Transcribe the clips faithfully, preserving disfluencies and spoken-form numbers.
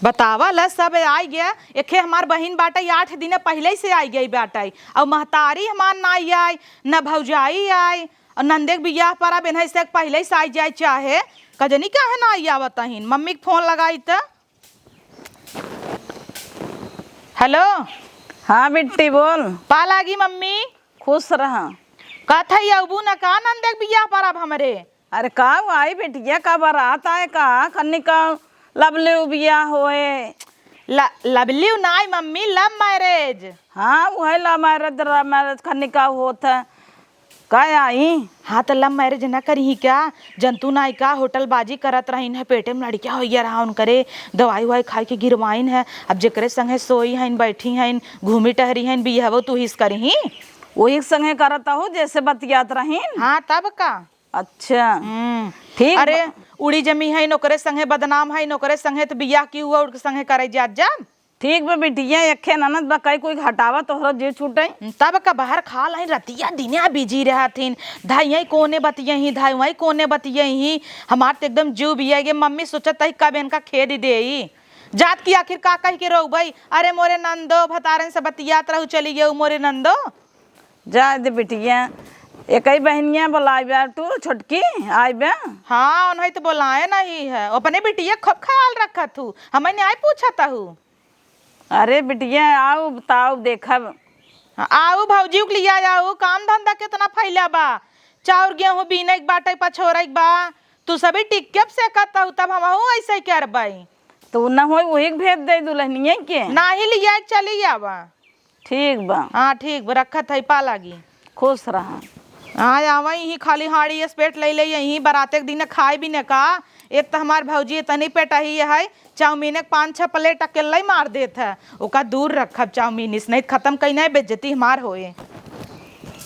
बतावा ल, सब आइ गया। एखे हमार बहिन बाटइ, आठ दिन पहिले से आइ गइ बाटइ। अउ महतारी हमार नाइ आइ, न भौजाई आइ। अउ नंदे क बियाह परब एन्हइ से पहिले से आइ जाइ चाहे। कजनी काहे नाइ आवत अहिन? मम्मी क फोन लगाई त। हेलो। हाँ बिट्टी, बोल। पा लागी मम्मी। खुश रहा। कहत हई अउबू न का नंदे क बियाह परब हमरे? अरे का आई बिटिया, का बारात आए का, खन्नी का लवली बियाह होए? ल-, लवली नाई मम्मी, love marriage। हाँ, उहे love marriage, love marriage खन्नी का होत है। का आई? हाँ, त love marriage ना करिहीं का? जनतू नाई का होटल बाजी करत रहिन है, पेटे में लड़किया होइया रहा उनकरे, दवाई उवाई खाइ के गिरवाइन है। अब जेकरे संगे सोई हइन, बैठी हइन, घूमी टहरी हइन, बियहवो तू हिस करिहीं। वही संगे करत हो जैसे बतियात रहिन। हाँ, तब का? अच्छा। हम्म। ठीक अरे, बा। उड़ी जमी हइन, ओकरे संगे बदनाम हइन, ओकरे संगे त बियाह की हुआ, उनके संगे करे जात जा। ठीक बा बिटिया, एक्खे ननद बा, कई कोई घटावा तोहरो जीव छूटे। तब का बाहर खा लही, रतिया दिनिया busy रहथिन, धाई यहीं कोने बतियही, धाई वहीं कोने बतियही। हमार त एकदम जीव बिया गे, मम्मी सोचत ही कब इनका खेद देई। जात की आखिर का कहि के रोबई, अरे मोरे नंदो, भतारन से बतियात रहू, चली गयू मोरे नंदो। जाए दे बिटिया, एकई बहिनिया बोलाइबे, तू छोटकी आइबे। हाँ, उन्हें तो बोलाए नहीं है, अपने बिटिया खूब ख्याल रखत हू, हमें नहीं पूछत हू। अरे बिटिया, आउ बताउ देखब। आउ भौजी के लिया आउ, काम धंधा कितना फैला बा, चाउर गेहूं बीने के बाटे, पछोरे के बा, तू सभी टिक्के से कहत हू, तब हमहू ऐसे करबई। तू न होई वही के भेज दे दुल्हनिया के। नाही लिया के चली आवा। ठीक बा। हाँ, ठीक बा, रखत है, पा लागी। खुश रहा। हाँ, आवा यहीं खाली हाड़ी एस पेट ले ले, यहीं बराते के दिन खाए भी न का। एक तो हमार भौजी इतनी पेटही है, चाउमीन एक पाँच छह plate अकेले ही मार देत है। ओका दूर रखब चाउमीन इस, नहीं खत्म कहीं नहीं, बेइज्जती हमार होए।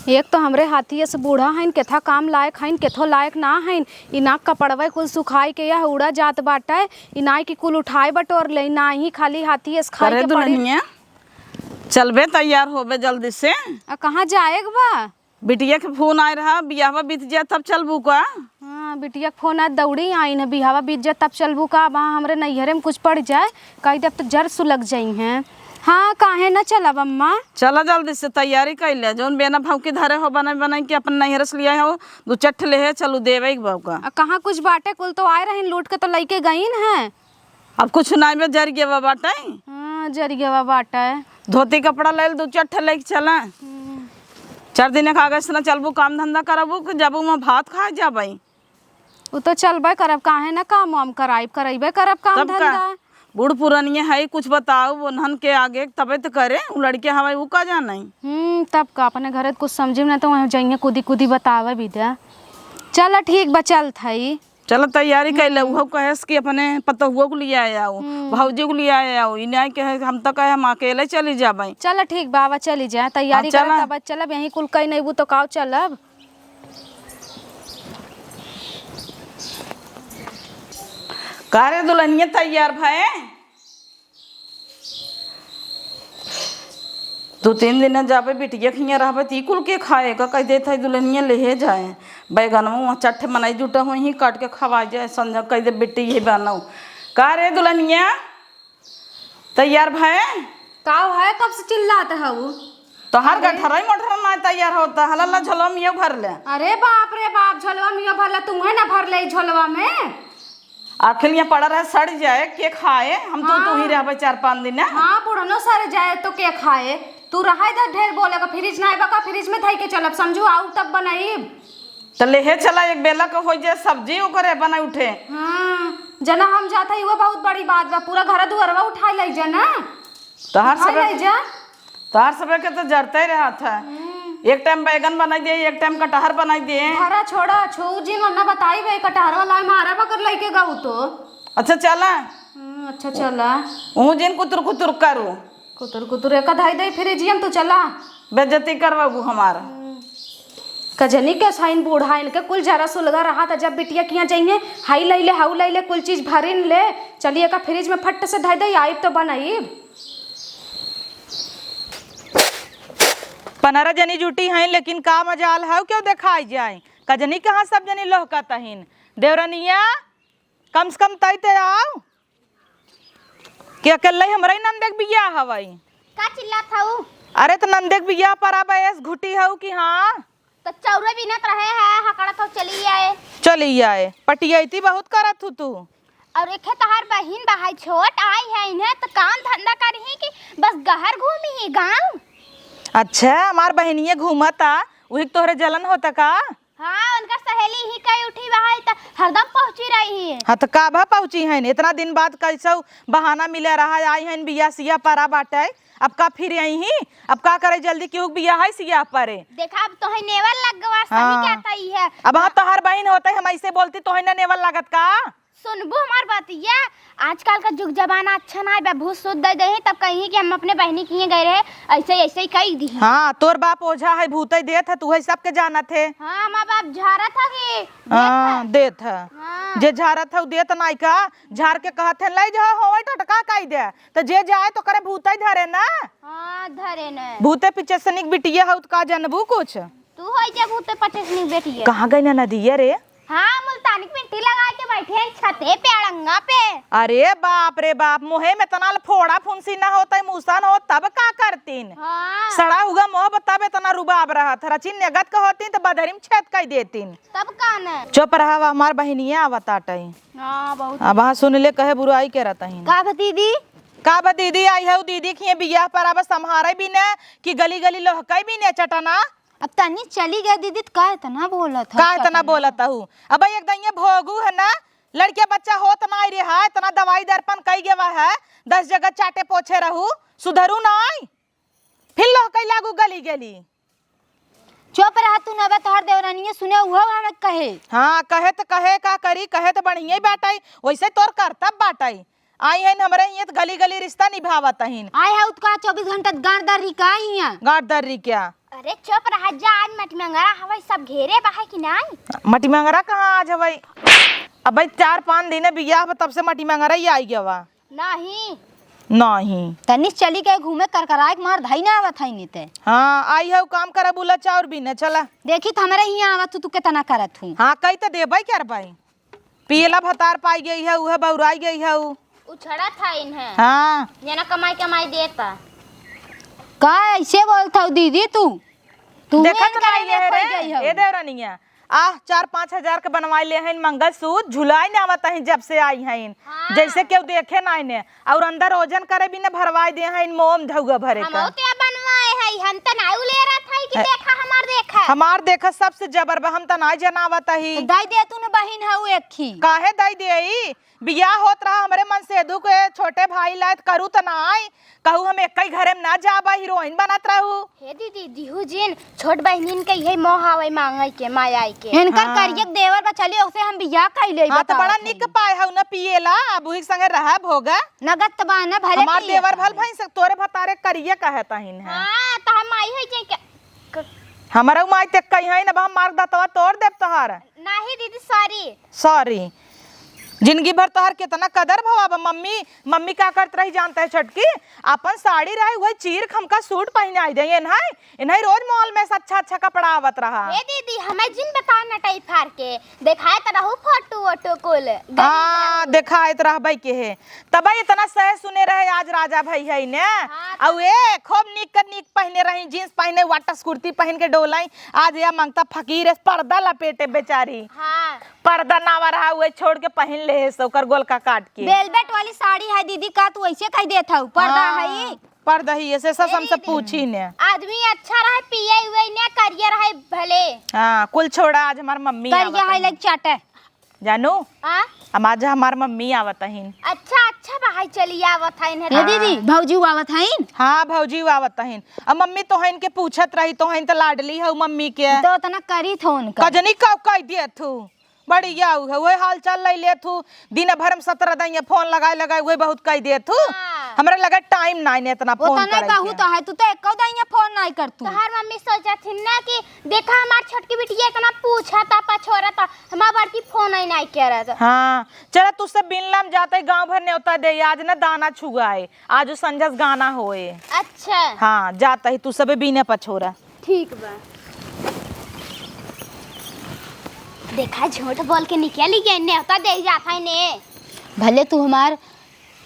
एक तो हमरे हाथी एस बूढ़ा हइन, केथा काम लायक हइन, केथो लायक ना हइन। ई नाक कपड़वे कुल सुखाई के यह उड़ा जात बाटे। ई नाई की कुल उठाए बटोर ले, नाही खाली हाथी एस खाए करे के पड़ी। दुल्हनिया, चलबे तैयार होबे जल्दी से। आ, कहाँ जाए के बा? बिटिया के फोन आए रहा, बियाहवा बीत जाए तब चलबू का? हाँ, बिटिया के फोन आए, दौड़ी आइन है, बियाहवा बीत जाए तब चलबू का? अब हाँ, हमरे नैहरे में कुछ पड़ जाए, कह देब तो जर सुलग जाई हैं। हाँ, काहे न चलब अम्मा? चला जल्दी से तैयारी कर ले, जौन बेना भौंकी धरे हो बनाई बनाई के अपन नैहरे से लिया हो, दू चार ठे लेहे चलू देवे के बा का। आ, कहाँ कुछ बाटे, कुल तो आए रहिन लूट के तो लइके गइन हैं। अब कुछ नाई बा, जर गवा बाटे। हाँ, जर गवा बाटे। धोती कपड़ा ले ले, दू चार ठे लेके चला। हम्म। चार दिन के आगे से ना चलबू, काम धंधा करबू कि जबू वहाँ भात खाए जाबई? उ तो चलबे करब, काहे ना काम वाम कराइब, करइबे करब काम तब का? धंधा। बूढ़ पुरनिया है, कुछ बताओ उन्हन के आगे, तबे तो करे। उ लड़के हवाई, उ का जाने। हम्म, तब का, अपने घरे तो कुछ समझे में ना, तो वहाँ जाइए कूदी कूदी बतावे भी दे। चल ठीक बा, चलत हई। चल तैयारी कर ले। हम्म। उहो कहेस कि अपने पतोहुओ को लिया आओ, हम्म। भौजी को लिया आओ। ई नहीं कहे, हम तो कहे हम अकेले चली जाबे। चल ठीक बा, आवा चली जाए, तैयारी हाँ, चला। करे तब चलब, यहीं कुल कई नहीं बू तो काव चलब। का रे दुल्हनिया तैयार भए? दू तीन दिन जाबे बिटिया के हियाँ रहबे, त ई कुल के खाए का कह देत है दुल्हनिया लेहे जाए। बैगनवा वहाँ चार ठे मनई जुटा होइहीं, काट के खवाए जाए, संझा कह दे बिट्टी यही बनाऊ। का रे दुल्हनिया, तैयार भए? का है, कब से चिल्लात हऊ? तोहार अरे। गठरई मोटरई ना तैयार होता, हला ला झोलवा में यो भर ले। अरे बाप रे बाप, झोलवा में यो भर ले, तू है ना भर ले ई झोलवा में। आखिर यहाँ पड़ा रहे, सड़ जाए, के खाए? हम तो तू ही हाँ। रहबे चार पाँच दिन, हैं? हाँ, बुढ़नो सड़ जाए तो के खाए? तू रहे दे ढेर बोले का, फ्रिज ना आइबा का, फ्रिज में धई के चलब, समझू, आऊ तब बनाइब। त लेहे चला, एक बेला के हो जाए सब्जी, ओकरे बना उठे। हाँ, जना हम जात हई, वो बहुत बड़ी बात बा, पूरा घर दुआरवा उठाए ले जा ना। तोहार उठाए सबे, ले जा। तोहार सबे के तो जरते रहत है। हम्म। एक टाइम बैगन बनाई दे, एक टाइम कटहर बनाई दे। धरा छोड़ा, छू जिन वरना बताई बे, कटहरवा लाए मारा बकर लइके गऊ तो। अच्छा चला। हम्म, अच्छा चला। ऊ जिन कुतुर कुतुर करू। कुतुर कुतुर एक धाई दे फ्रिजियम तू चला। बेइज्जती करवाबू हमार। हम्म। कजनी के साइन बूढ़ा इनके कुल जरा सुलगा रहा था, जब बिटिया किहाँ जइहे, हाई लइले, हाउ लइले, कुल चीज भरिन ले, चलिए का फ्रिज में फट से धई दे, आइब तो बनाइब। पनरह जनी जुटी हैं, लेकिन का मजाल हउ, केउ देखाई जाए। कजनी कहाँ सब जनी लोहकत हइन। देवरनिया, कम से कम तई ते आओ। कि अकेले हमरे ही नंदे के बियाह हवई? का चिल्लात हऊ? अरे, त नंदे के बियाह पर अब ऐस घुटी हऊ कि हाँ? त चौरे बीनत रहे है, हकड़त हऊ, चली आए। चली आए, पटियैती बहुत करत हू तू। और एखे तोहार बहिन बहाई छोट आई है, इन्हें त काम धंधा करही कि बस गहर घूमी ही गाँव? अच्छा, हमार बहिनिये घूमता, उही के तोहरे जलन होता का? हाँ, उनका सहेली ही कई उठी बहाई त हरदम पहुँची रही है। हाँ, त का भा पहुँची हैं? इतना दिन बाद कैसौ बहाना मिले रहा, आई हैं, बियाह सियाह परा बाटे, अब का फिर आई ही? अब का करे, जल्दी केहू के बियाह है सियाह परे। देखा, अब तोहे नेवल लग गवा, सही हाँ। कहता ही है। अब हम तोहार बहिन होते, हम ऐसे बोलती, तोहे ना नेवल लागत का? सुनबू हमार बतिया, आजकल का जुग जमाना अच्छा ना है, बा भूत सूत दे दे, तब कहीं कि हम अपने बहिनी के हियां गए रहे, ऐसे, ऐसे ही कही दी। हाँ, तोर बाप ओझा है, भूतै देत है, तू है सबके जानत है। हाँ, हमार बाप झारत है कि देत हाँ, है। देत है। हाँ। जे झारत है, उ देत नाई का, झार के कहत है, "ले जाओ, होए टटका कई दे।" त जे जाए, त ओकरे भूतै धरे ना। हाँ, धरे न। भूते पिचसनिक बिटिया हऊ, त का जनबू कुछ? तू होई जे भूते पिचसनिक बेटिया। कहाँ गई ना नदिया रे? हाँ, मुल्तानी की मिट्टी लगा के बैठे हैं छते पे, अड़ंगा पे। अरे बाप रे बाप, मुँहे में तना फोड़ा फुंसी ना होता, मुसन हो तब का करतीन? हाँ। सड़ा हुआ मुँह बा, तब इतना रुबाब रहत है। रचिन नेगत का होतीन त बदरी में छेद कई देतीन। तब का न? चुप रहा, हमार बहिनिया आवत आटई। हाँ, बहुत। अब हाँ सुन ले, कहे बुराई के रहता ही। का भतीदी? का भतीदी आई हऊ दीदी के हियां बियाह पर, अब संभारे भी न कि गली गली लोहकई भी न चटना। अब तनी चली गए दीदी, त का इतना बोलत हऊ का इतना चटना? बोलत हऊ? अब एक दइया भोगू है ना, लड़के बच्चा होत नाई रे है, इतना दवाई दर्पण कई गवा है, दस जगह चाटे पोछे रहू, सुधरू नाई, फिर लोहकई लागू गली गली। चुप रहा तू, न बा तोहर देवरानिया सुने, उहो हमें कहे। हाँ, कहे त कहे, का करी, कहे त बढ़िया ही बाटई, वैसे तोर करतब बाटई। आई हइन हमरे हियां त गली गली रिश्ता निभावत हइन। आए हऊ त का चउबीस घंटा गाड़ दर्री का हियां? गाड़ दर्री क्या? अरे चुप रहा जा, आज मटिमंगरा हवई, सब घेरे बा है कि नाई? मटिमंगरा कहाँ आज हवई? अबे चार पाँच दिन बियाह बा, तब से मटिमंगरा ही आई गवा। नहीं। नहीं। तनिस चली गए घूमे, करकराए के मार धई ना आवत है नीते। हाँ, आई हऊ काम करब उला चाउर बीने, चला। देखी त हमरे हियां आवत तू, तू केतना करत हूँ। हाँ, कई त देबै करबै। पियला भतार पाई गई है, उहे बौराई गई है उ। उछड़त है इन्हें। हाँ। जना कमाई कमाई देता। का ऐसे बोलत हऊ दीदी तू? तू देखत इनका नहीं है रे, ए देवरानिया। आह, चार पाँच हजार के बनवाए ले हईन मंगलसूत्र, झुलाए न आवत हईन जब से आई हईन। हाँ। जैसे केहू देखे ना इन्हें। और अंदर ओजन करे भी न भरवाए दे हईन मोम धउआ भरे का। हमहू ते बनवाए हई, हम त नाई उलेरत हई कि है। देखा हमार देखा। हमार देखा सबसे जबर बा, हम त नाई जनावत हई। त दई दे तू न बहिन हऊ एक ही। काहे दई देई? बियाह होत रहा हमरे मनसेधु के छोटे भाई लायत करू त नाई, कहू हम एक्कई घरे में ना जाबा, हीरोइन बनत रहू। हे दीदी, दिहू जिन, छोट बहिनीन के इहे मोह आवे मांगे के, मायाई के। इनकर हाँ। करियक देवर बा, चली ओसे हम बियाह कइ लेई, हाँ, त बतावत बड़ा हई। निक पाए हऊ न पिएला, अब उही के संगे रहब होगा। नगद त बा न, भले हमार पिए देवर भल पाए। भैंस तोरे भतारे करिया कहे तहिन है। हाँ, त हम आई है जे के, क- हमरा उ माई ते कही है न, अब हम मार दतवा तोड़ देब तोहार। नाही दीदी, sorry। Sorry। जिंदगी भर तोहार केतना कदर भवा बा। मम्मी, मम्मी का करत रही जानत है छोटकी? आपन साड़ी रहे, उहे चीर खमका सूट पहिनाई दे। एन्हई, एन्हई रोज mall में से अच्छा, अच्छा कपड़ा आवत रहा। हे दीदी, हमें जिन बताओ नटई फार के। देखाए त रहू फोटो वोटो कुल। हाँ, देखाए त रहबे के है। तबे इतना सहे सुने रहे, आज राजा भई है ने। हाँ, अउ ए, खूब नीक क नीक पहिने रही, jeans पहिने, वाटस कुर्ती पहिन के डोलाई। आज या मंगता फकीर है, पर्दा लपेटे बेचारी। हाँ। पर्दा नावा रहा, उहे छोड़ के पहिन ले है, ओकर गोलका काट के। Velvet वाली साड़ी है दीदी, का तू ऐसे कह देत हऊ? पर्दा हाँ, है ई? पर्दा ही, ऐसे सब ए हमसे दीदी। पूछी ने। आदमी अच्छा रहे, पिए हुए ने, करिया रहे भले। हाँ, कुल छोड़ा, आज हमार मम्मी करिया आवत है, है। लाइक चाटे। जानू, आ? हम आज हमार मम्मी आवत हईन। अच्छा, अच्छा बा, हाय, चली आवत हईन, हे हे राम। दीदी, भौजी आवत हईन? हाँ, भौजी आवत हईन। अब मम्मी तोहन के पूछत रही, तोहन त लाडली हऊ मम्मी के। तो उतना करी थो उनका। कजनी का कह दिए थू। बड़ी या उ है, वही हाल चाल ले ले थू। दिन भर में सत्रह दैया phone लगाए लगाए, वही बहुत कह दिए थू। हाँ। हमरा लगे time नाई ने इतना phone उतना करे कहू के। तो है, तू तो एको दैया phone नाई कर तू। तोहार मम्मी सोचत हिन ना कि देखा, हमार छोटकी बिटिया इतना पूछा ता, पछोरा ता, हमार बड़की phone ही नाई करत। हाँ, चला, तू सब बिन लाम जाते, गाँव भर न्योता दे, आज ना दाना छुआए, आज संझस गाना होए। अच्छा। हाँ, जाता ही तू सबे बीने पछोरा। ठीक बा। देखा, झूठ बोल के निकल गए, न्योता दे जाता है ने। भले तू हमार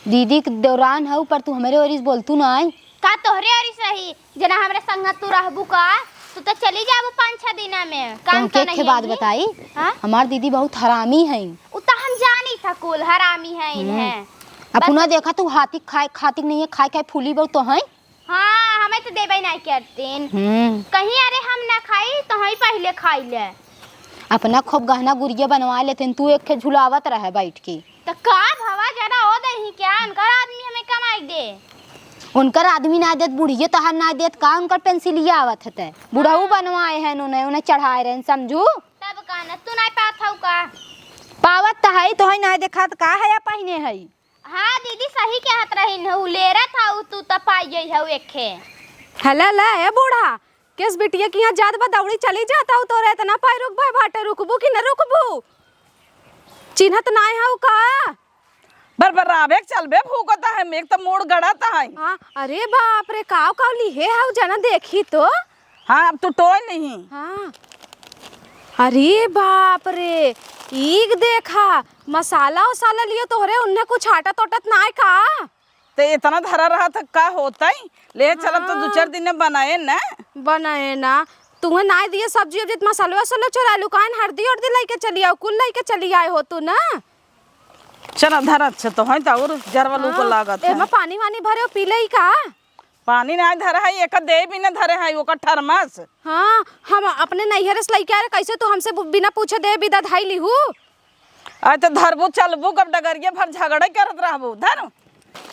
दीदी के दौरान हऊ, पर तू हमरे ओरी से बोलतू नाई। का तोहरे ओरी से रही? जना हमरे संग तू रहबू का? तू तो चली जाबू पाँच छह दिना में। काम तोहके तो एक ठे नहीं बात है। बताई, हाँ? हमार दीदी बहुत हरामी है। उ तो हम जानी था कुल हरामी है हम्म। इन्हें। अपना बस देखा तू हाथी खाए, खाती नहीं है, खाए खाए फूली बहुत तो है। हाँ, हमें तो देबे नहीं करतीन। हम्म। कहीं अरे हम ना खाई तो हम पहले खाई ले। अपना खूब गहना गुरिया बनवा लेते, तू एक ठे झुलावत रहे बैठ के। तो का भवा जरा ओ दही क्या? उनकर आदमी हमें कमाई दे। उनकर आदमी ना देत, बुढ़िए तहार ना देत, का उनकर पेंसिलिया आवत हते? बुढ़ऊ हाँ। बनवाए हैं उन्हें, उन्हें चढ़ाए रहे, समझू? तब का ना, तू ना पात हऊ का? पावत तो है, तो है ना देखात का है या पहिने है? हाँ दीदी, सही कहत रहिन हऊ, लेरत हऊ तू त पाई गई हऊ एखे। हला ला, ए बूढ़ा, किस बिटिया के यहाँ जात बा, दौड़ी चली जात हऊ, तोरे इतना पाई रुक भाई बाटे, रुकबू कि न रुकबू? चिन्हत नाय हऊ का? बरबराबे के चलबे, फूकत है, मेघ त मूड़ गड़त है। हाँ, अरे बाप रे, काव काव लिहे हऊ, जना देखी तो। हाँ, अब तू टोय नहीं। हाँ। अरे बाप रे, ईग देखा, मसाला उसाला लियो तोहरे, उन्हें कुछ आटत ओटत नाय का? ते इतना धरा रहा था, का होता ही? ले चलब तो दू हाँ। चार दिन में बनाए ना। बनाए ना। तुम्हें नाय दिए सब्जी उब्जी, मसाला उसाला चुरा लू, कान हरदी उरदी लेके चली आओ, कुल लेके चली आए हो तू ना। चला धर, अच्छा तो है तो और जरवा लू को हाँ, लागत है। एमा पानी वानी भरे हो, पी ले का? पानी ना धरे है, एक देह भी ना धरे है, ओकर थर्मस। हाँ, हम अपने नैहरे से लइके आ रहे, कैसे तू हमसे बु-, बिना पूछे देह बिदा धाई लिहू? अरे तो धरबू चलबू, कब डगरिया भर झगड़े करत रहबू, धर।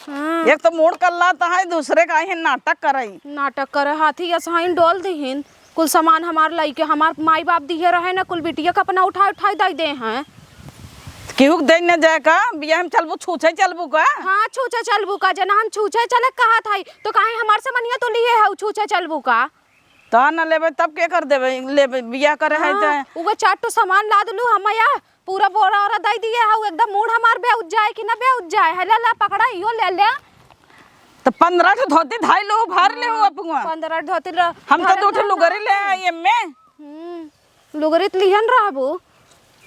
हाँ। एक तो मूड़ कल्ला तो है, दूसरे का ही नाटक करई। नाटक करे हाथी, ऐसा ही डोल दिहिन। कुल सामान हमार लइके, हमार माई बाप दिहे रहे ना, कुल बिटिया के अपना उठाए उठाए दे दे हैं। केहू के दे न जाए का? बियाह में चलबू, छूछे चलबू का? हाँ, छूछे चलबू का? जना हम छूछे चले कहा था, तो काहे हमार समनिया तो लिए है, छूछे चलबू का? ता न लेबे, तब के कर देबे? लेबे, बियाह करे है हाँ, ते। उगे चार ठो सामान लाद लू, हम या पूरा बोरा ओरा दे दिए हऊ, एकदम मूड़ हमार बेउज जाए कि ना बेउज जाए। है, ले, ले, पकड़ा, इहो ले ले। तो पन्द्रह ठो धोती धाई लो, भर ले हो हाँ, अपुआ। पन्द्रह धोती ल-, हम तो भरत दू ठो रहना। लुगरी ले आई एम्मे। हम्म, लुगरी त लिहन रहबू।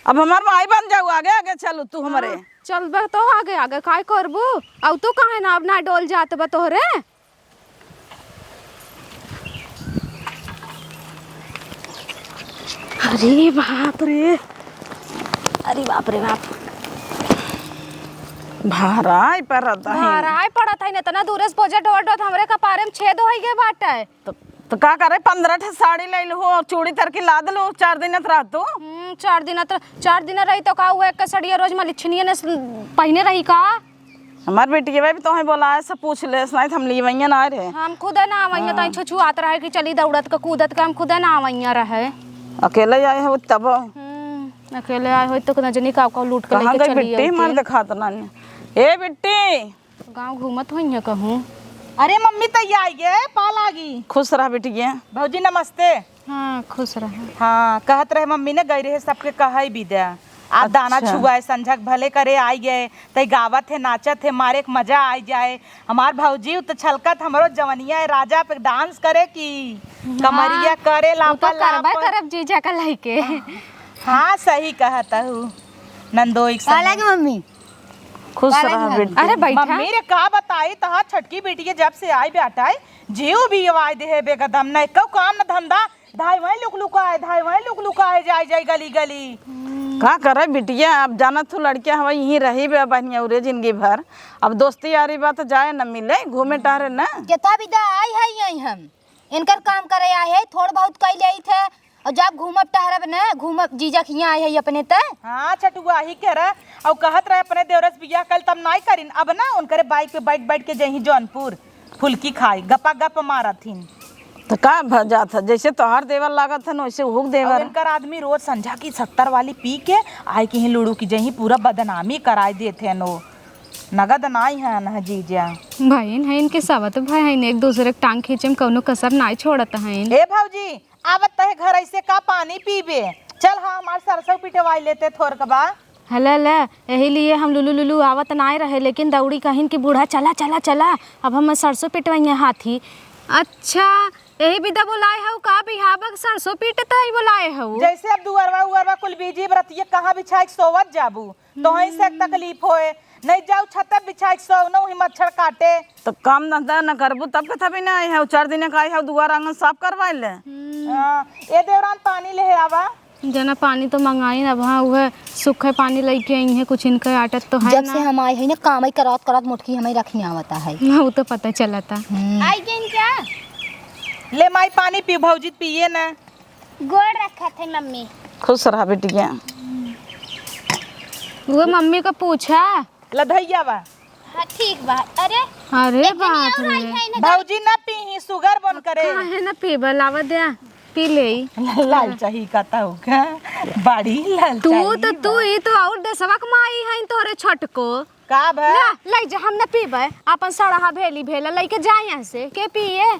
अब हमार माई बन जाऊ, आगे आगे चलू तू हमरे। हाँ, चलबे तो आगे आगे, काय करबू? अब तू काहे ना, अब ना डोल जात बा तोहरे? अरे बाप रे, अरे बाप रे बाप। भाराई पड़त है। भाराई पड़त है, इतना दूरे से बोझा ढोत ढोत हमरे कपारे में छेद होइ गए बाटे। तो, तो का करे, पन्द्रह ठे साड़ी ले लो और चूड़ी तरकी लाद लो, चार दिन त रह तू। हम्म, चार दिन त, चार दिन रही तो का हुआ, एक सड़िया रोज मलिछनिया ने स-, पहिने रही का? हमार बेटिया भी तोहे बोलाए से पूछ ले, नहीं तो हम लीवैया ना रहे। हम खुदे ना आवैया, हाँ। तहीं छुछुआत रहे कि चली दौड़त के कूदत के, हम खुदे ना आवैया रहे। अकेले आए हो तब? हम्म, अकेले आए हो तो न जनी का, का लूट के कहाँ लेके गई चली बिट्टी? आई हमार थी। देखात ना ने। ए बिट्टी! गाँव घूमत होइया कहूँ। अरे मम्मी, तैया आई गे, पा लागी। खुश रह बिटिया। भौजी नमस्ते। हाँ, खुश रहे। हाँ, कहत रहे मम्मी ने गई रहे सबके कहई बिदा। आ दाना अच्छा। छुआए संझक भले करे आई गए, तई गावत है, नाचत है, मारे एक मजा आई जाए। हमार भौजी उ तो छलकत हमरो जवनिया है, राजा पे डांस करे की हाँ, कमरिया करे उ तो लापा करबे लापा। करब जीजा का लइके। हाँ, सही कहत हूँ नंदोई के का संग। लगे मम्मी? खुश का लगे रह मम्मी? बेटी। अरे बैठा। मम्मी रे का बताई, तहार छटकी बेटी के जब से आई बेटा है, जीव भी आवाज दे है बेकदम, न एको काम न धंधा, धाई वहीं लुक लुकाए, धाई वहीं लुक लुकाए, जाए जाए गली गली। का करे बिटिया, अब जानत हो लड़किया हवा यहीं रही बे बहनिया उरे जिंदगी भर, अब दोस्ती यारी बात जाए न मिले, घूमे टहरे न। केता बिदा आई है यहीं हम, इनकर काम करे आए है, थोड़ बहुत कई लेई थे, और जब घूमब टहरब न, घूमब जीजा के यहाँ आए है अपने त। हाँ छटुआ ही कह रहा, और कहत रहे अपने देवरस बियाह कल तब नाई करिन, अब ना उनकरे बाइक पे बैठ बैठ के जही जौनपुर। फुल्की खाई, गपा गप मारत हिन। तो का भ-, जात है, जैसे तोहार देवर लागत है न, वैसे उहुक देवर और है। इनकर आदमी रोज संझा की सत्तर वाली पी के आए के ही लुड़ू की जही पूरा बदनामी कराए देत है नो। नगद नाई है न जीजा। बहिन है इनके सवत भाई है, एक दूसरे के टांग खींचे में कौनो कसर नाई छोड़त है। ए भौजी, आवत तहे घर ऐसे का पानी पीबे? चल हाँ, हमार सरसों पिटवाई लेते थोरकबा। हला, हला, यही लिए हम लुलु, लुलु आवत नाय रहे, लेकिन दौड़ी कहिन कि बूढ़ा, "चला, चला, चला, अब हम सरसों पिटवाइए हाथी।" अच्छा, यही बिदा बोलाए हऊ का? बिहाबक सरसों पीटत ही बोलाए हऊ? जैसे अब दुअरवा उअरवा कुल बीजी बरतिये कहाँ बिछाए के सोवत जाबू, तोहई से एक तकलीफ होए, नहीं जाऊ छते बिछाई के सोउ, न उही मच्छर काटे। तो काम धंधा न करबू तब के थबी ना आई है, चार दिन का आई है, दुआर आंगन साफ करवाई ले। हाँ, ए देवरान पानी ले आवा। जना पानी तो मंगाई ना, अब हाँ उहे सूखे पानी लइके आई है, कुछ इनके आटत तो है जब ना। से हम आए हैं ना, काम ही करत करत मोटकी हमें रखी आवता है। हाँ, वो तो पता चलता। हम्म। आई गइन क्या? ले माई पानी पी, भौजी पिए ना। गोड़ रखत है मम्मी। खुश रहा बिटिया। वो मम्मी को पूछा। लधैया बा। हाँ, ठीक बा। अरे, अरे एक जनी बाप और आई रे। है ना, भौजी ना पीही, sugar बन करे। काहे ना पीबे, लावा दे, पी ले। लाल चाही का ताऊ का, बड़ी लाल तू चाही तो, बा। तू ही तो और देशवा के माई है तोरे छोटको। का भा? ला, ले जा, हम ना पीबे। अपन सड़हा भेली भेला लइके जा यहाँ से। के पिए?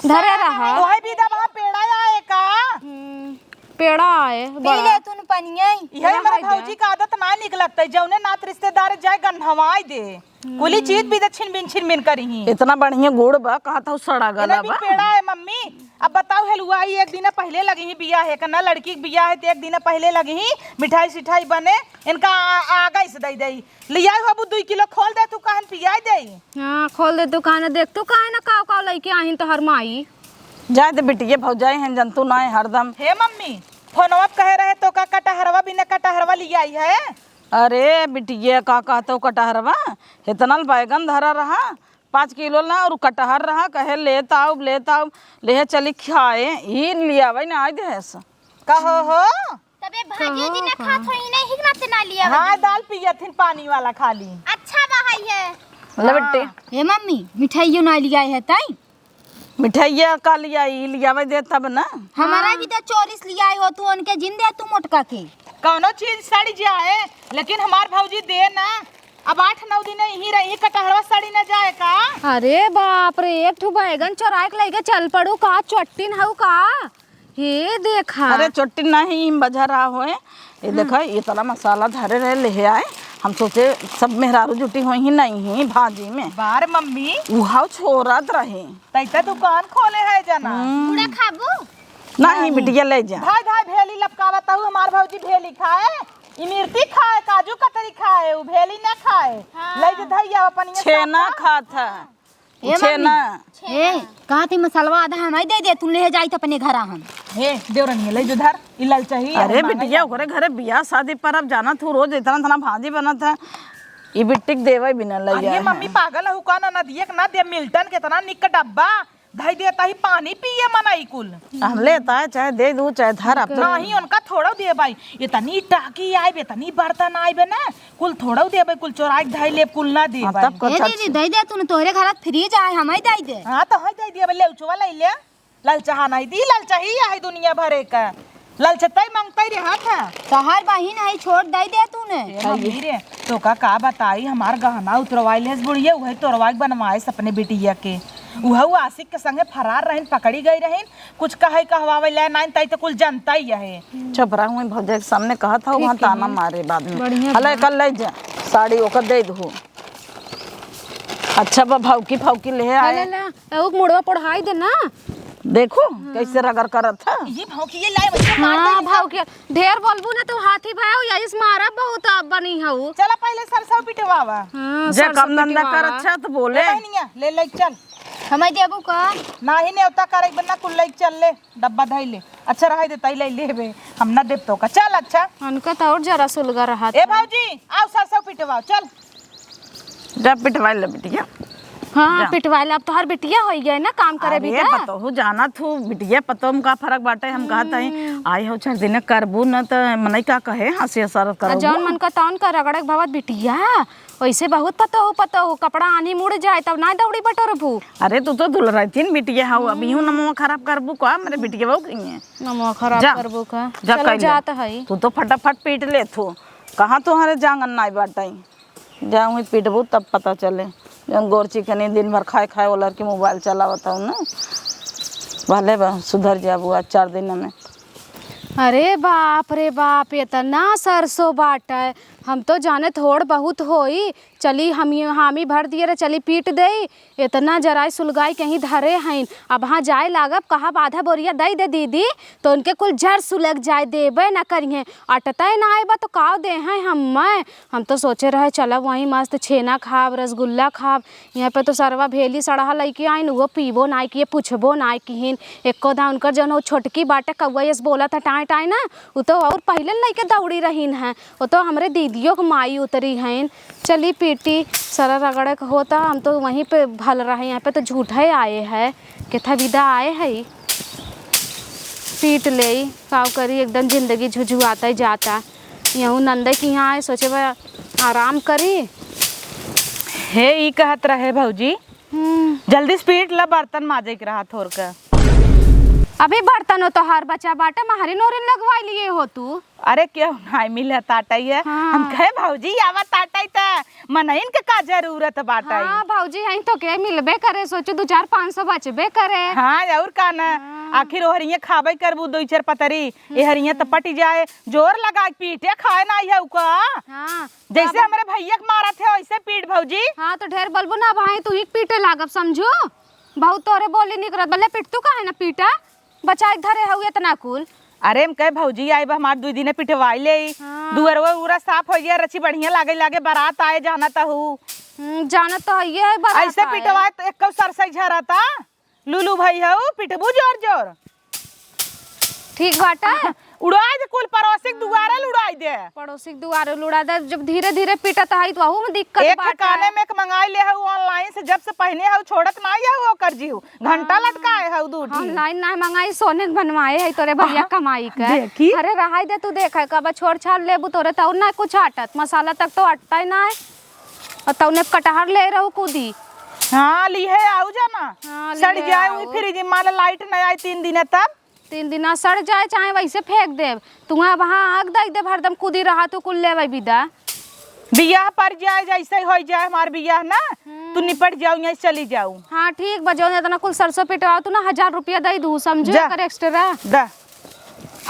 धरे रहा। तोहे भी दबा पेड़ा आए का? हम्म, पेड़ा आए, पी बड़ा। ले तू न पनिया। इहे रहा हमरे है जा। भौजी का आदत ना निक लगतै, जौने नात रिश्तेदार जाए गन्हवाई दे। हम्म। कुली चीज भी दे छिन बिन छिन बिन करिही। इतना बढ़िया गुड़ बा, कहा था सड़ा गला एने भी बा। पेड़ा है मम्मी। अब बताओ हलुआई एक दिन पहिले लगिही बियाह है, कन्ना लड़की के बियाह है तो एक दिन पहिले लगिही, मिठाई सिठाई बने, इनका आ-, आगा से दे दे। लियाई हो, अब दुई किलो खोल दे, तू कहन पियाई दे। हाँ, खोल दे, तू कहन देख, तू काहे ना काव काव लइके आहिन तोहर माई। जाए दे बिटिया, भौजाई हैं, जंतु ना है हरदम। हे मम्मी, फोनवा पे कहे रहे तो का कटहरवा बिना कटहरवा लियाई है? अरे बिटिया, का कहते हो कटहरवा? इतना बैगन धरा रहा, पाँच किलो ना, और कटहर रहा, कहे लेत आउब, लेत आउब, लेहे चली खाए, ई लियावे ना आई देस। कहो हो? तबे भाजियो जी ना कहो, खात होई, नहीं हिक नाते ना लिया हाँ, बनी। दाल पियत हिन पानी वाला खाली। अच्छा बा है ये। ले बेटी। हाँ। ए मम्मी, मिठाइयो ना लिया है ताई? मिठाइया का लिया, ई लियावे दे तब ना। हमारा हाँ। भी तो चोरिस लिया हो तू, उनके जिन दे तू मोटका के। कौनो चीज सड़ जाए, लेकिन हमार भौजी दे ना। अब आठ नौ दिन यहीं रही, कटहरवा सड़ी न जाए का? अरे बाप रे, एक ठो बैगन चोराए के लेके चल पड़ू का? चट्टिन हऊ का? हे देखा। अरे चट्टिन नहीं, बजा रहा होए। ये हम्म। देखा, ये तला मसाला धरे रहे, ले आए। हम सोचे सब मेहरारू जुटी होई ही नहीं ही भाजी में। बार मम्मी। उहाव छोरत रहे। तैते दुकान खोले है जना। हम्म। पूरा खाबू? नहीं, नहीं। बिटिया ले जा। धाय धाय भेली लपकावत हऊ, हमार भौजी भेली खाए, इमरती खाए, काजू कतरी खाए, उ भेली ना खाए। हाँ। ले जे धैया अपन ये छेना साथ खात है। ए उ छेना। मम्मी। ए, कहा थी मसलवा आधा हमाई दे दे, तू ले जाई त अपने घरा हम। हे, देवरनिया, ले जो धर, ई लाल चाही, अरे हमारा बिटिया, चाही। ओकरे घरे बियाह शादी पर अब जाना तू रोज इतना इतना भाजी बनत है, ई बिट्टी के देवे बिना ले अरे जाए मम्मी हैं। पागल हऊ का ना, ना दिए के ना दे, मिल्टन कितना निक डब्बा, धई देता ही पानी पिए मनई कुल। हम लेता है, चाहे दे दू, चाहे धर, अब तो नहीं, उनका थोड़ा दे भाई, इतनी टाकी आइबे, इतनी बर्तन आइबे ना, कुल थोड़ा दे भाई, कुल चोराई के धई ले, कुल ना दे हाँ, भाई। तब को ए अच्छा दीदी, अच्छा। दे दे, तूने तोहरे घर फ्रिज आए, हमें दे दे। हाँ, तो हमें दे दे, ले उचवा ले ले। लाल चाहा नहीं दी, लाल चाही है दुनिया भरे का। लाल चतई मांगता ही रहा था। तोहार बहिन है, छोड़ दे दे तूने। ए मम्मी रे, तो का, का बताई, हमार गहना उतरवाई लेस बुढ़िया, उहे तोरवा के बनवाए अपने बिटिया के। उहे उ आशिक के संगे फरार रहिन, पकड़ी गई रहिन, कुछ कहे कहवावे ले नाइन, तई तो कुल जनता ही है। चुप रह, वहीं भौजाई के सामने कहा था, ठीक वहाँ है। ताना मारे बाद में। बढ़िया हले बा। कर ले जा, साड़ी ओकर दे दू। अच्छा बा, भौकी फौकी ले आए। अरे ला, एहू के मुड़वा पढ़ाई दे ना। देखो, हाँ। कैसे रगड़ करत है। ये भौंकिए लाए, वैसे मार हाँ, दे। भौंकिए। ढेर बोलबू ना तो हाथी भाई, यही से मारा बहुत अब बनी हऊ। चला पहले सरसों पिटवावा। हाँ, जे सरसों काम धंधा पिटवावा। कर अच्छा तो बोले। ए बहनिया, ले ले चल। हमें देबू का? नाही नेवता करे बन्ना कुल ले चल ले, डब्बा धई ले। अच्छा रहे दे, तई ले लेबे। हम ना देब तो का। चल अच्छा। उनका तो और जरा सुलगा रहा ए था। भौजी, आओ सरसों पिटवाओ, चल। जा पिटवाई ले बिटिया। हाँ, जा। पिटवाई ले। अब तोहर बिटिया होई गए ना, काम करे अरे, भी का? पतोहू जाना थू, बिटिया पतोह में का फर्क बाटे, हम कहत हई, हम्म। आई हो चार दिन करबू न त मनई का कहे, हंसी हंसरत आ, करबू। जौन मन का तौन का रगड़े के भवत बिटिया, वैसे बहुत पतोहू, पतोहू, कपड़ा आनी मुड़ जाए तब ना दौड़ी बटोरबू। अरे, तू तो दुलरैतीन बिटिया हऊ, अब यूं हम्म। नमवा खराब करबू का, मेरे बिटिया बहू कहीं है। नमवा खराब जा, करबू का? जा चलो, कर ले। जात हई। तू तो फटाफट पीट ले थू, कहाँ तोहरे जांगन नाई बाटे। जा वहीं पिटबू तब पता चले। जौन गोर चिकनी दिन भर खाए खाए वो लड़की मोबाइल चलावत हूँ ना। भले बा, सुधर जाबू आज चार दिन में। अरे बाप रे बाप, इतना सरसों बाटे। हम तो जाने थोड़ बहुत होई, चली हम ये हामी भर दिए रहे, चली पीट देई। एतना जराई सुलगाई कहीं धरे हइन। अब हाँ जाए लागब, कहब आधा बोरिया दइ दे दीदी, तो उनके कुल जर सुलग जाए, देबे न करिहें। अटतै नाई बा तो काव देहैं हम्मै? हम तो सोचे रहे चलब वहीं मस्त छेना खाब, रसगुल्ला खाब। यहाँ पे तो सरवा भेली सड़हा लइके आइन, उहो पीबो नाई किहे, पूछबो नाई किहिन। एको दा उनकर जौन उ छोटकी बाटे कौआ यस बोलत है टाँय टाँय ना, उ तो और पहिले लइके दौड़ी रहिन हैं। उ तो हमरे दीदियो के माई उतरी हइन। चली पीटी, सरा रगड़े के होता, हम तो वहीं पे भल रहे, यहाँ पे तो झूठे आए है, केथा विदा आए है, पीट लेई, काव करी, एकदम जिंदगी झुझुआता ही जाता। यहू नंदे के यहाँ आए, सोचे बा आराम करी। हे, ई कहत रहे भौजी, हम्म। जल्दी से पीट ला, बर्तन माजे के रहा थोर के। अभी बर्तन हो तोहार बचा बाटे, महरी नोरिन लगवाई लिए हो तू। अरे, केहू नाई मिलत आटै है। हाँ। हम कहे, "भौजी, आवत आटै त मनइन के का जरूरत बाटै?" हाँ, भौजी, हईं तो के मिलबे करे, सोचो, दू चार पाँच सौ बचबे करे। हाँ, और का ना? हाँ। आखिर ओहरिये खाबे करबू, दो चार पतरी, हम्म। एहरिये त पटि जाए, जोर लगाइ पीटे खाए नाई है उका। हाँ। जैसे अब हमरे भैया के मारत है, वैसे पीट भौजी। हाँ, तो ढेर बोलबू ना भाई, तू ही के पीटे लागब, समझू। बहुत तोरे बोली निकरत बा, ले पीट, तू काहे ना पीटा? बचाए के धरे हऊ एतना कुल। अरे, हम कहे भौजी आइब, हमार दुइ दिने पिटवाई लेई। हाँ। दुअरवा उरा साफ होइ जाए, रची बढ़िया लागे, लागे बारात आए, जानत हऊ। हम्म, जानत तो हइये है, बारात ऐसे आए। पिटवाए तो एक्कौ सरसई झरता। लूलू भाई हऊ, पिटबू जोर जोर। ठीक बाटे। उड़ाइ दे कुल, पड़ोसी के दुआरे ल उड़ाइ दे। पड़ोसी के दुआरे ल उड़ाइ दे, जब धीरे धीरे पिटत हई तो वहू में दिक्कत एक बाटे। काने में एक मंगाई ले हऊ online से, जब से पहिने हऊ छोड़त नाई हऊ ओकर जीव। घंटा हाँ। लटकाए हऊ दू ठी। Online ना मंगाई, सोने के बनवाए है तोरे भैया हाँ, कमाई के। देखी। अरे रहाई दे, तू देखे कब छोड़ छाड़ लेबू, तोरे तो और ना कुछ अटत, मसाला तक तो अटता ही ना है। और तौने कटहर ले रहू कूदी। हाँ, लिहे आऊ जाना। हाँ, सड़ लिहे जाए आऊ। वही फ्रिज में, मान ला लाइट नहीं आई तीन दिन तब। तीन दिना सड़ जाए, चाहे वैसे फेंक देब। तुहें अब हाँ आग दई देब, हरदम कूदी रहा तू, कुल लेवे बिदा। बियाह पर जाए, जैसे होइ जाए हमार बियाह ना, तू हम्म। निपट जाऊ, यहीं चली जाऊ। हाँ, ठीक बा, जौन एतना कुल सरसों पिटवा तू ना, हजार रुपया दई दू, समझू, जा। एकर extra। दा।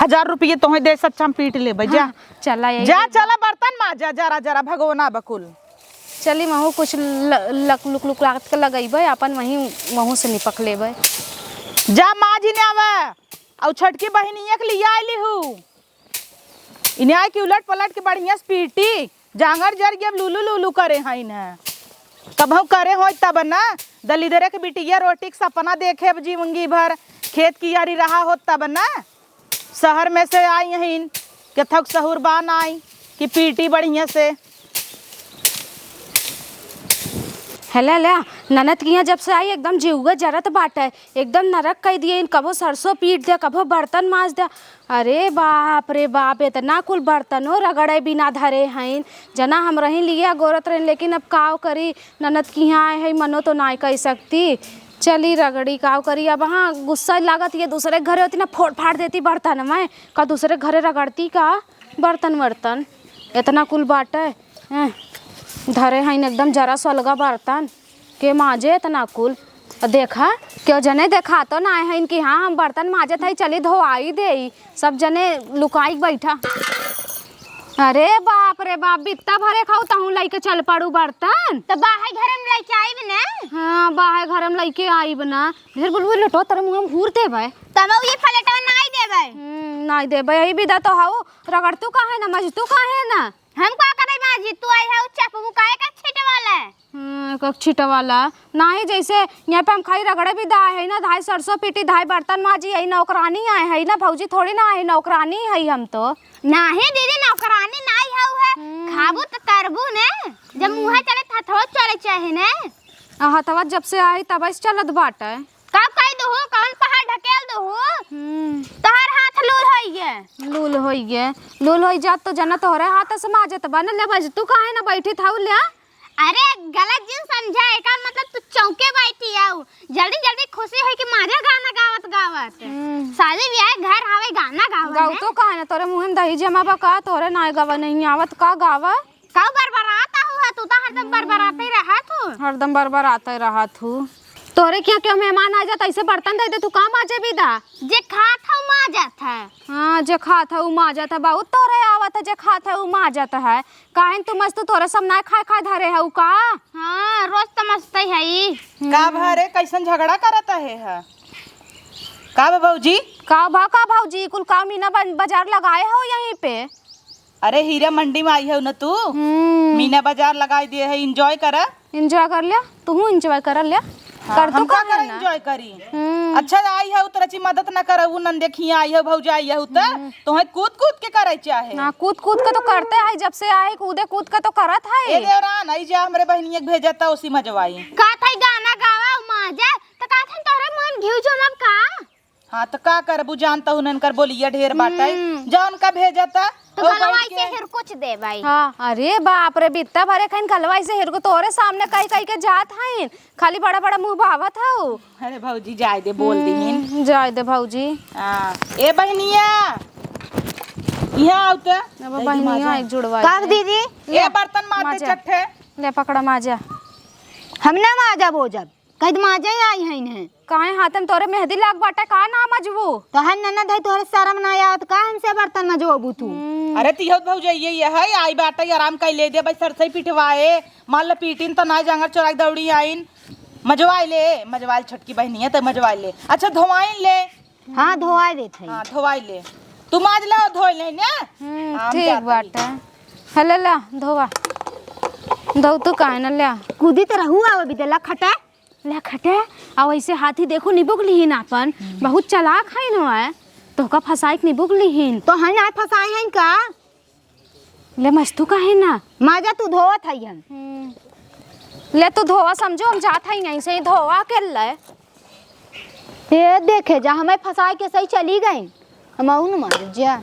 हजार रुपये तोहे दे, सच्चा हम पीट लेबे, जा। हाँ, चला, यही जा, दे दे। चला, बर्तन माजा, जरा, जरा, भगोना बकुल। चली, महू कुछ ल-, लक-, लुक, लुक लागत के लगइबे, अपन वहीं, वहू से निपक लेबे। जा, माँ जी ने आवे, अउ छोटकी बहिनिया के लिया आइली हूँ। इन्हें आए कि उलट पलट के बढ़िया से पीटी, जांगर जर गए, अब लुलु लुलु करे हैं इन्हें। कबहूँ करे होई तब ना, दलिदरे के बिटिया रोटी के सपना देखे अब जिंदगी भर, खेत कियारी रहा होत तब ना। शहर में से आई हईन, केथक सहूर बा नाई कि पीटी बढ़िया से। हेला, हेला, ननद किहाँ जब से आई एकदम जिउवे जरत बाटे, एकदम नरक कइ दिए, कबो सरसों पीट दे, कबो बर्तन माज दे। अरे बाप रे बाप, एतना कुल बर्तनो रगड़े बिना धरे हईन। जना हमरहीं लिया गोरत रहेन, लेकिन अब काव करी, ननद किहाँ आए हई, मनो तो नाई कइ सकती। चली रगड़ी, काव करी। अब हाँ, गुस्सा लागत, ये दूसरे के घरे होती ना, फोड़ फाड़ देती बर्तन में। का दूसरे के घरे रगड़ती का बर्तन वर्तन? एतना कुल बाटे, हैं, धरे हईन एकदम जरा सलगा बर्तन। के माजे एतना कुल? अ देखा, केहू जने देखातो नाई हईन कि हाँ, हम बर्तन माजत हई, चली धोआई देई। सब जने लुकाई के बैठा। अरे बाप रे बाप, बित्ता भरे खाऊ तहूँ लइके चल पड़ू बर्तन। त बाहे घरे में लइके आइब ना। हाँ, बाहे घरे में लइके आइब ना। ढेर बोलबू लोटो, तोरे मुँह में हूर देबे। तब ये प्लेटवा नाई देबे। हम्म, नाई देबे, यही बिदा तो हऊ, रगड़तू काहे ना, मजतू काहे ना? हम का करे माजी, तू आई हऊ चपबू काहे का छिटवाला? हम्म, एक छिटवाला। नाहीं, जैसे यहाँ पे हम खाई रगड़े बिदा आए हई ना, धाई सरसों पीटी, धाई बर्तन माजी, यही नौकरानी आए हई ना, भौजी थोड़ी ना आए, नौकरानी हई हम तो। नाहीं दीदी, नौकरानी नाई हऊ है, हम्म। खाबू त करबू ने, जब हम्म। मुँहे चले त हथवा चले चाहे ने। आ हथवा जब से आई तब से चलत बाटे। का कई दुहू, कौन पहाड़ ढकेल दुहू? हम्म। तोहर हाथ लूल होइगे। लूल होइगे, लूल होई जात तो जना तोहरे हाथ से माजत बा न, ले बज, तू काहे ना बैठी थाऊ ले? अरे गलत जिन समझा, एकर मतलब तू चौके बैठी आऊ। जल्दी जल्दी खुशी होई कि माजा गाना गावत गावत। हम्म। शादी ब्याह घर हवे गाना गावत गाऊ है। तो काहे ना, तोरे मुँह में दही जमा बा का, तोरे ना गावा नहीं आवत का गावा? का बरबरात आहू है? तू तो हरदम बरबराते रहत हू। हरदम बरबराते रहत हू। तोरे किहाँ केहू मेहमान आ जात, ऐसे बर्तन दे दे, तू का माजे बिदा? जे खात हऊ माजत है। हाँ, जे खात हऊ माजत है, बहुत तोरे आव पत जे खात है, उ माजत है। काहे तू मस्त तोरे सब ना खाए खाए धरे है, उ का? हाँ, रोज तो मस्त ही है ई। का भा रे, कैसन झगड़ा करत है, है? का बा भौजी? का भा, का भौजी? कुल का मीना बन-, बाजार लगाए हो यहीं पे? अरे, हीरा मंडी में आई हो न तू? हम्म। मीना बाजार लगाई दिए है, enjoy करा। Enjoy कर लिया, तू enjoy कर लिया। हाँ, कर तू हम का काहे करा ना? Enjoy करी। हम्म। अच्छा, आई हो तो रची मदद ना करबू, नंदे खिया आई हो, भौजाई हो त हम्म। तोहे कूद कूद के करे चाहे। ना, कूद कूद के तो करते है, जब से आए कूदे कूद के तो करत है। ए देवरान, आई जा हमरे बहनिया के भेजता, उसी मजवाई। का था गाना गावा, माजा, त का था तोहरे मन घिउ जमब का? हाँ, त का करबू, जानता हूँ, इनकर बोलिया ढेर बाटे। हम्म। जा उनका भेजता, तो ओ गलवा बैठ ऐसे के। हिरकुच दे भाई। हाँ, अरे बाप रे, बित्ता भरे खैन गलवा ऐसे हिरकुच, तोरे सामने कई कई के जात हईन, खाली बड़ा बड़ा मुँह भावत हऊ। अरे भौजी, जाए दे, बोल दीहिन। हम्म, जाए दे भौजी। हाँ, ए बहनिया, यहाँ आओ त। अब दे दे बहनिया माजा। एक जुड़वा का दे। दीदी? ए बर्तन माज दे माजा। चट्टे। ले पकड़ा माजा। हम ना माजा बोजब। कह दे माजा ही आई है इन्हें। काहे हाथ में तोरे मेहंदी लाग बाटे का ना मजबू? तो है ननद है, तोहरे शर्म ना आवत का हमसे बर्तन मजबू तू? हम्म। अरे तिहौत भौजैया ये है, आई बाटे आराम कर ले दे भाई, सरसई पिटवाए, मान ले पीटिन तो ना जांगर चोराई दौड़ी आइन, मजवाई ले, मजवाई छोटकी बहनी है तो मजवाई ले। अच्छा धोवाइन ले। हाँ धोवाई देत है। हाँ धोवाई ले, तू माज ले, धोई ले ने। हम्म, हाँ, हम ठीक जाते बाटे। हैं। हले ला धोवा, धो तू काहे ना ले। कूदी तो रहू आवे बिदला खटे। ले खटे, आ वैसे हाथी देखो निबुक लिहिन आपन, बहुत चालाक है न है, तोहका फंसाई के निबुक लिहिन। तो है ना फंसाए हैं का? ले मस्तू काहे ना? माजा तू धोवत है हम। हम्म। ले तू धोवा समझो, हम जात है यहीं से ही धोवा के ले। ये देखे जा, हमें फंसाए के सही चली गई, हम आऊ न मारे जा।